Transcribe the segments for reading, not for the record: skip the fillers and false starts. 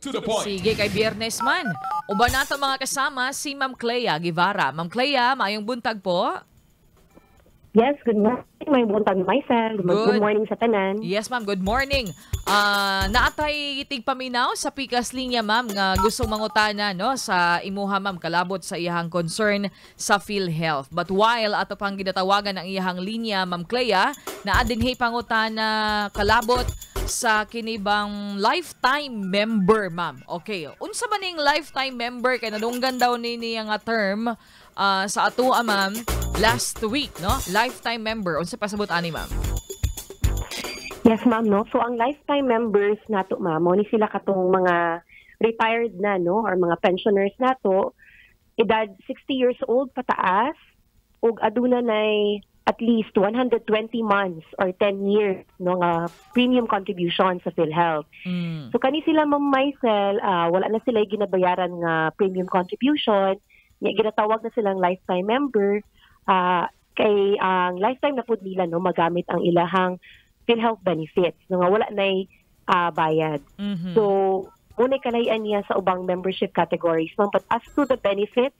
To the point. Sige, kay Biyernes man. Uban nato, mga kasama, si Ma'am Clea Guevara. Ma'am Clea, maayong buntag po. Yes, good morning. Maayong buntag, myself. Good, Good. Good morning sa tanan. Yes, ma'am. Good morning. Naa tay tigpaminaw sa Pikas Linya, ma'am, nga gusto mangutana, no, sa imuha, ma'am, kalabot sa iyahang concern sa PhilHealth. But while ato pang ginatawagan ang iyahang linya, Ma'am Clea, naa dinhi pangutana kalabot sa kinibang lifetime member, ma'am. Okay. Unsa man ning lifetime member kay nadunggan daw ni niya nga term sa atoa, ma'am, last week, no? Lifetime member. Unsa pasabot ani, ma'am? Yes, ma'am, no? So, ang lifetime members nato, ma'am, mo ni sila katong mga retired na, no? Or mga pensioners nato, edad 60 years old pataas, ug aduna nay at least 120 months or 10 years, no, nga premium contribution sa PhilHealth. So kani sila, Ma'am Maisel, wala na sila ginabayaran nga premium contribution, nya ginatawag na silang lifetime member kay ang lifetime na pud nila, no, magamit ang ilahang PhilHealth benefits, no, nga wala nay bayad. So unay kalahian niya sa ubang membership categories, ma'am. But as to the benefits,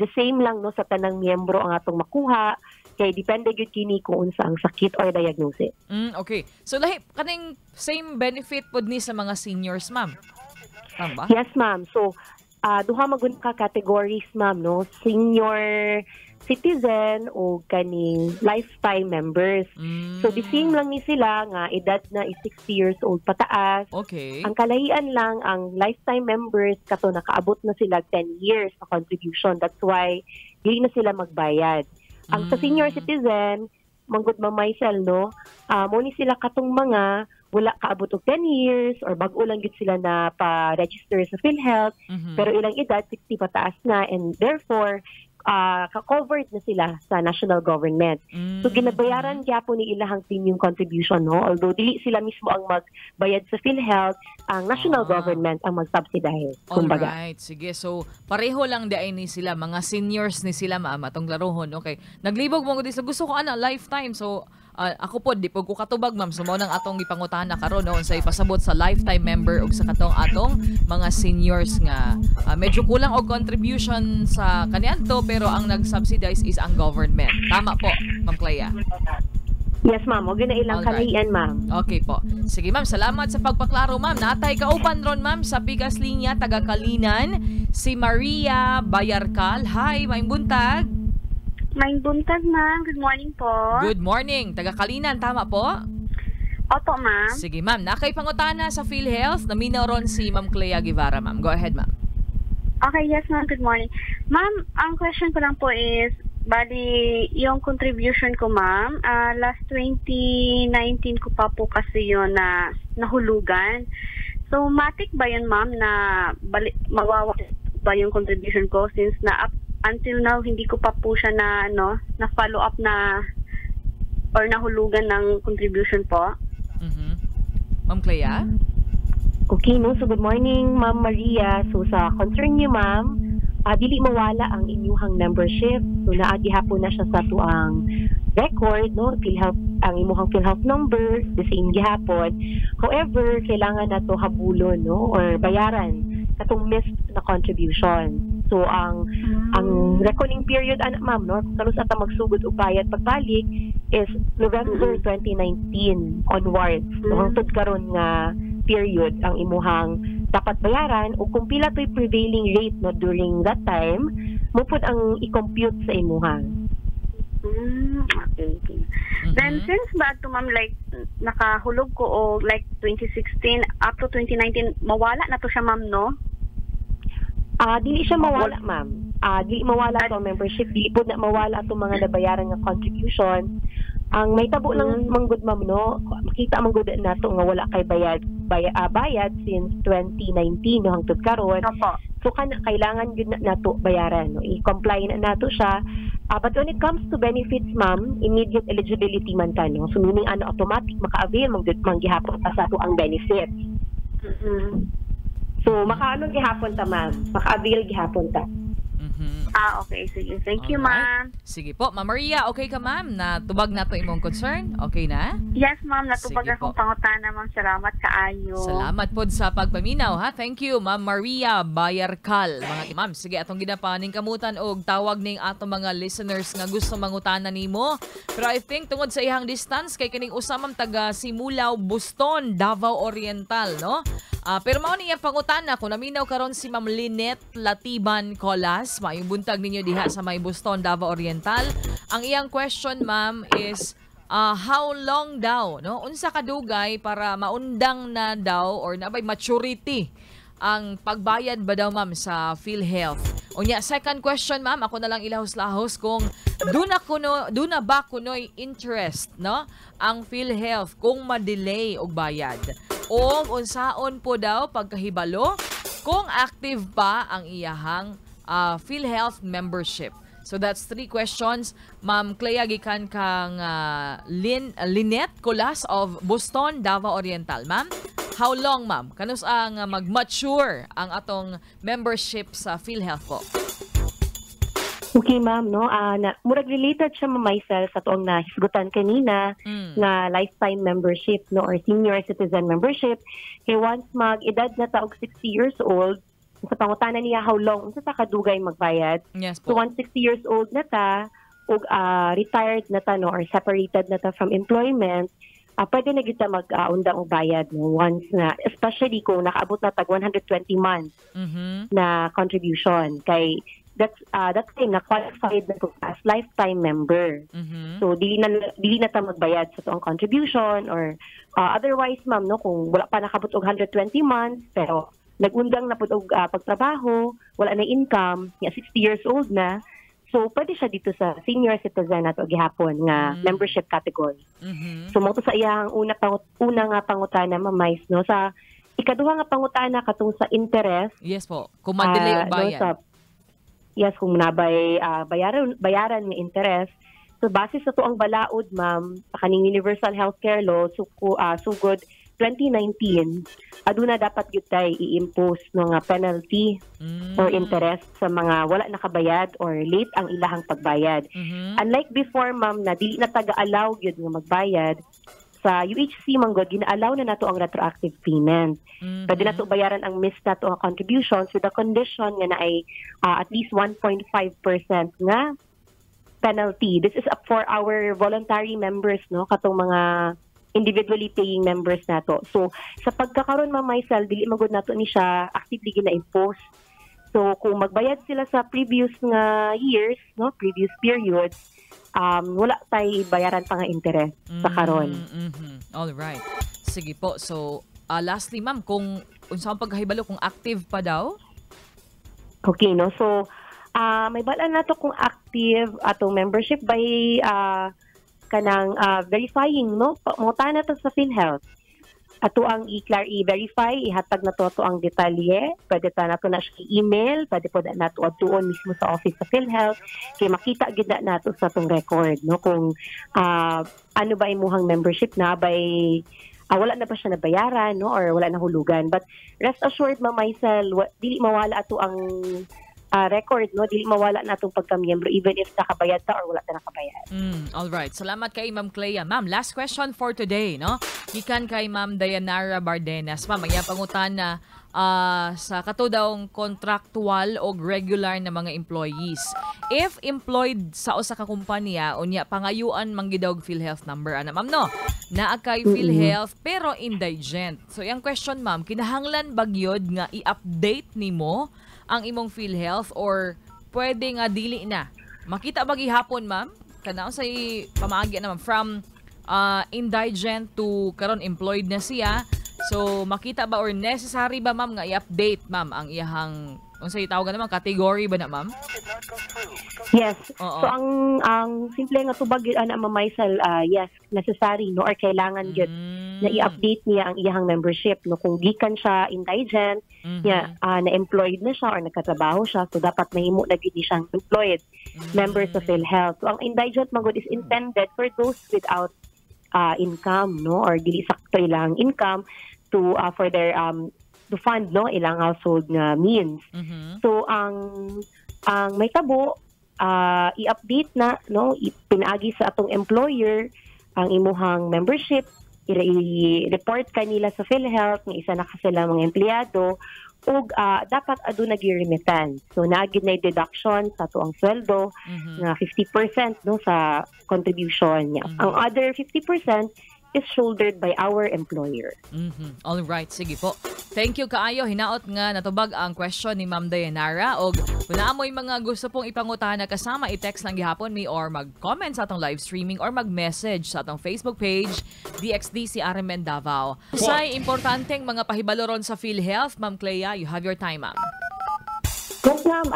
the same lang, no, sa tanang miyembro ang atong makuha kay depende gyud kini kung unsa ang sakit or diagnosis. Okay. So lahi kaning same benefit pod ni sa mga seniors, ma'am. Tama ba? Yes, ma'am. So, duha man ka categories, ma'am, no? Senior citizen o kaning lifetime members. So, the same lang ni sila nga edad na is 60 years old pataas. Ang kalahian lang, ang lifetime members kato nakaabot na sila 10 years sa contribution. That's why dili na sila magbayad. Ang sa senior citizen, manggod, Ma'am Maisel, no, mo ni sila katong mga wala kaabot og 10 years or bag-o lang gyud sila na pa-register sa PhilHealth, pero ilang edad 60 pataas na and therefore ka-covered na sila sa national government. So ginabayaran gyapon ni ilahang premium contribution, no, although dili sila mismo ang magbayad sa PhilHealth, ang national government ang mag-subsidize kumbaga. Alright, sige. So, pareho lang di ay ni sila, mga seniors ni sila, ma'am, atong laruhon. Okay. Naglibog mo ko di sa gusto ko ana lifetime. So, ako po di po ko katubag, ma'am. So mao nang atong gipangutana karon, no, unsay pasabot sa lifetime member ug sa katong atong mga seniors nga medyo kulang og contribution sa kaniadto pero ang nag-subsidize is ang government. Tama po, Ma'am Clea? Yes, ma'am, og na ilang kalahian, ma'am. Okay po. Sige, ma'am, salamat sa pagpaklaro, ma'am. Naa tay kauban ron, ma'am, sa Pikas Linya, taga Kalinan, si Maria Bayarcal. Hi, maayong buntag. Maayong buntag, ma'am. Good morning po. Good morning. Taga Kalinan, tama po? Opo, ma'am. Sige, ma'am. Naa kay pangutana sa PhilHealth. Naminaw ron si Ma'am Clea Guevara, ma'am. Go ahead, ma'am. Okay, yes, ma'am. Good morning. Ma'am, ang question ko lang po is, bali, yung contribution ko, ma'am, last 2019 ko pa po kasi yun na nahulugan. So, matik ba yun, ma'am, na bali, mawawala ba yung contribution ko since na up until now, hindi ko pa po siya na, ano, na follow up na or nahulugan ng contribution po? Ma'am Clea? Okay, no? So, good morning, Ma'am Maria. So, sa concern niyo, ma'am, dili mawala ang inyuhang membership. So, naa gihapon na siya sa atuang record, no? PhilHealth, ang imuhang PhilHealth number, the same gihapon. However, kailangan na to habulon, no? Or bayaran katong missed na contribution. So, ang reckoning period ana, ma'am, no? Kung kanus-a ta magsugod og bayad pagbalik is November 2019 onwards. So, hangtod karon nga period ang imuhang dapat bayaran o kung pila to'y prevailing rate, no, during that time mo pud ang i-compute sa imuha. Okay. Then since ba to, ma'am, like nakahulog ko o like 2016 up to 2019, mawala na to siya, ma'am, no? Dili siya mawala, ma'am. Dili mawala to ang membership, dili pud na mawala atong mga nabayaran nga contribution. Ang may tabo lang manggod, ma'am, no, makita man gud nato nga wala kay bayad since 2019, no, hangtod karon. So kana kailangan gyud na nato bayaran, no. I-comply na nato siya. But when it comes to benefits, ma'am, immediate eligibility man ka, no. So meaning ano, automatic maka-avail man gyud man gihapon ta sa ato ang benefits. So makaano gihapon ta, ma'am, maka-avail gihapon ta. Ah, okay. Sige. Thank you, Alright. ma'am. Sige po. Ma'am Maria, okay ka, ma'am? Natubag na to imong concern? Okay na? Yes, ma'am. Natubag Sige po. akong pangutana, ma'am. Salamat kaayo. Salamat pod sa pagpaminaw, ha. Thank you, Ma'am Maria Bayarkal. Mga ma'am, sige, atong ginapaning kamutan og tawag ning atong mga listeners nga gusto mangutana nimo. Pero I think tungod sa ihang distance kay kining usa, ma'am, taga Simulaw, Buston, Davao Oriental, no? Ah, pero mao niya pangutana kung naminaw karon si Ma'am Lynette Latiban Colas, maayong buntag ninyo diha sa may Buston, Davao Oriental. Ang iyang question, ma'am, is how long daw, no? Unsa kadugay para maundang na daw or na bay maturity ang pagbayad ba daw, ma'am, sa PhilHealth? Unya, second question, ma'am, ako na lang ilahos-lahos kung duna ba kunoy interest, no, ang PhilHealth kung ma-delay og bayad. O unsaon po daw pagkahibalo kung active pa ang iyahang PhilHealth membership. So that's three questions. Ma'am Clea, gikan kang Lynette Colas of Buston, Davao Oriental. Ma'am, how long, ma'am? Kanus ang mag-mature ang atong membership sa PhilHealth po? Okay, ma'am, no? Na, murag related siya, ma'am myself, sa atong nahisgutan kanina nga lifetime membership, no, or senior citizen membership. Kay once mag-edad na ta og 60 years old, sa pangutana niya how long, unsa ta kadugay magbayad. Yes So po. once 60 years old na ta ug retired na ta, no, or separated na ta from employment, pwede na kita mag-undang og bayad, no, once na, especially kung nakaabot na tag 120 months na contribution, kay that's that time na qualified na to as lifetime member. So dili na ta magbayad sa tuang contribution or otherwise, ma'am, no, kung wala pa nakabot og 120 months pero nagundang na pud og pagtrabaho, wala na income, ya 60 years old na. So pwede siya dito sa senior citizen nato gihapon nga membership category. So mao to sa iyang una nga pangutana, Ma'am Mais, no. Sa ikaduha nga pangutana, katong sa interest, Yes po. Kung ma-delay og no, bayad. Yes, kung nabay bayaran nga interest. So base sa tuang balaod, ma'am, sa kaning Universal Healthcare Law sugod 2019, aduna dapat gyud tay i-impose, no, nga penalty or interest sa mga wala nakabayad or late ang ilahang pagbayad. Unlike before, ma'am, na dili na taga-allow gyud nga magbayad, sa UHC man gud gina-allow na nato ang retroactive payment. Pwede na to bayaran ang missed nato ang contributions with the condition nga naay at least 1.5% nga penalty. This is up for our voluntary members, no, katong mga individually paying members nato. So sa pagkakaron, Ma'am Maisel, dili magud nato ni siya actively gina-impose. So kung magbayad sila sa previous nga years, no, previous periods, wala tay bayaran pa nga interest sa karon. All right. Sige po. So, lastly, ma'am, kung unsa ang pagkahibalo kung active pa daw? Okay, no? So, mahibal-an nato kung active atong membership by kanang verifying, no? Mangutana na to sa PhilHealth. Ato ang i-clar, i-verify, ihatag na to ato ang detalye. Pwede ta nato na siya i-email, pwede po na nato adtuon mismo sa office sa PhilHealth kay makita gid na nato sa atong record, no, kung ano ba imuhang membership na by wala na ba siya nabayaran, no, or wala na hulugan. But rest assured, Ma'am Maisel, dili mawala ato ang record, no, dili mawala na atong pagkamiyembro even if nakabayad ta or wala ta nakabayad. All right. Salamat kay Ma'am Clea. Ma'am, last question for today, no? Gikan kay Ma'am Dayanara Bardenas. Ma'am, ang iyang pangutana sa kato dawng contractual o regular na mga employees. If employed sa usa ka kumpanya, unya pangayuan man gyud og PhilHealth number ana, ma'am, no? Naa kay PhilHealth pero indigent. So iyang question, ma'am, kinahanglan ba gyud nga i-update nimo ang imong PhilHealth or pwede nga dili na? Makita ba gihapon, ma'am? Kana sa pamaagi na, ma'am, from indigent to karon employed na siya. So makita ba or necessary ba, ma'am, nga i-update, ma'am, ang iyahang unsay tawag naman, category ba na, ma'am? Yes. Oo. So ang simple nga tubag gyud ana, Ma'am Maisel, yes, necessary, no, or kailangan gyud na i-update niya ang iyahang membership, no, kung gikan siya indigent niya na employed na siya or nagkatrabaho siya, so dapat mahimo na gyud ni siyang employed member sa PhilHealth. So ang indigent magud is intended for those without income, no, or dili sakto ilang income to for their to fund, no, ilang household nga means. So ang Ang mahitabo, i-update na, no, pinaagi sa atong employer ang imuhang membership, i-report kanila sa PhilHealth nga isa na ka sila mga empleyado ug dapat aduna gyud remittance. So naa gyud na deduction sa atoang sweldo nga 50%, no, sa contribution niya. Ang other 50% is shouldered by our employer. All right, sige po. Thank you kaayo. Hinaot nga natubag ang question ni Ma'am Dayanara. Og kung naa mo'y mga gusto pong ipangutahan na kasama, i-text lang gihapon mi or mag-comment sa atong live streaming or mag-message sa atong Facebook page, DXDC RMN Davao. Say importanteng mga pahibalo ron sa PhilHealth, Ma'am Clea, you have your time, ma'am. Yes, ma'am.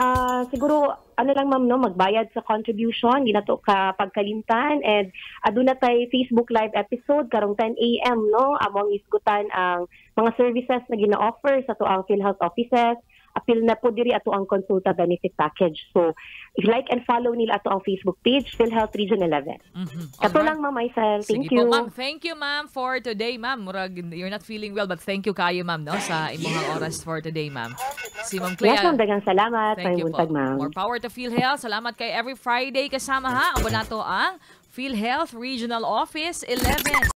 Siguro, ano lang, ma'am, no, magbayad sa contribution, di na to ka pagkalimtan. And aduna tay Facebook Live episode karong 10 a.m., no, among isgutan ang mga services na gina-offer sa atoang PhilHealth offices. Apil na po diri ato ang Konsulta benefit package. So, if like and follow nila ato ang Facebook page, PhilHealth Region 11. Kato lang, ma'am Aisel. Thank Sige you. po, ma'am. Thank you, ma'am, for today, ma'am. Murag, you're not feeling well, but thank you kayo, ma'am, no, sa imong oras for today, ma'am. Si Ma'am Clea. Yes, ma'am. Daghang salamat. Thank you Maayong buntag, po. Ma'am. More power to PhilHealth. Salamat kay every Friday kasama ha. Abo nato ang PhilHealth Regional Office 11.